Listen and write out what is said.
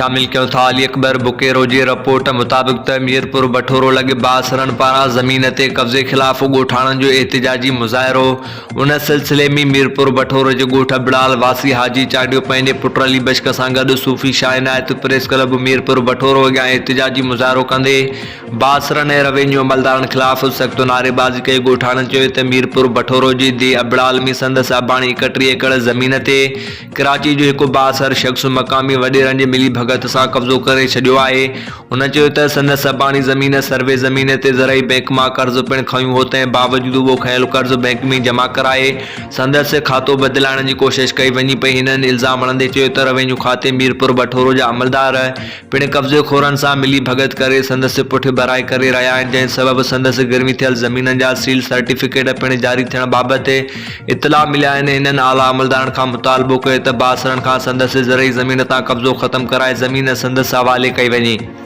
شامل ڪيون ٿا علي اڪبر بڪيرو جي رپورٽ مطابق ته ميرپور بٺورو لڳ بااثرن پاران زمين تي قبضي خلاف ڳوٺاڻن جو احتجاجي مظاهرو ان سلسلي ۾ ميرپور بٺورو جي ڳوٺ ابڙال واسي حاجي چانڊيو پنهنجي پٽ علي بشڪ سان گڏ صوفي شاهه عنايت پريس ڪلب ميرپور بٺورو اڳيان احتجاجي مظاهرو ڪندي بااثرن ۽ روينيو عملدارن خلاف سخت نعريبازي ڪئي، ڳوٺاڻن چيو ته ميرپور بٺورو جي ديهه ابڙال ۾ سندس اباڻي 31 ايڪڙ زمين تي ڪراچي جو هڪ بااثر شخص مقامي وڏيرن جي ملي ڀڳت سان قبضو ڪري ڇڏيو آهي، هن چيو ته سندس اباڻي زمين سروي زمين تي زرعي بئنڪ مان قرض پڻ کنيو هو تنهن باوجود اهو کنيل قرض بئنڪ ۾ جمع ڪرائي سندس کاتو بدلائڻ جي ڪوشش ڪئي وڃي پئي، هنن الزام هڻندي چيو ته روينيو کاتي ميرپور بٺورو جا عملدار پڻ قبضي خورن سان ملي ڀڳت ڪري سندس پٺ ڀرائي ڪري رهيا آهن جنهن سبب سندس گروي ٿيل زمينن جا سيل سرٽيفڪيٽ پڻ جاري ٿيڻ بابت اطلاع مليا آهن هنن اعليٰ عملدارن کان مطالبو ڪيو ته بااثرن کان سندس زرعي زمين تان قبضو ختم ڪرائي زمين سندس حوالي ڪئي وڃي.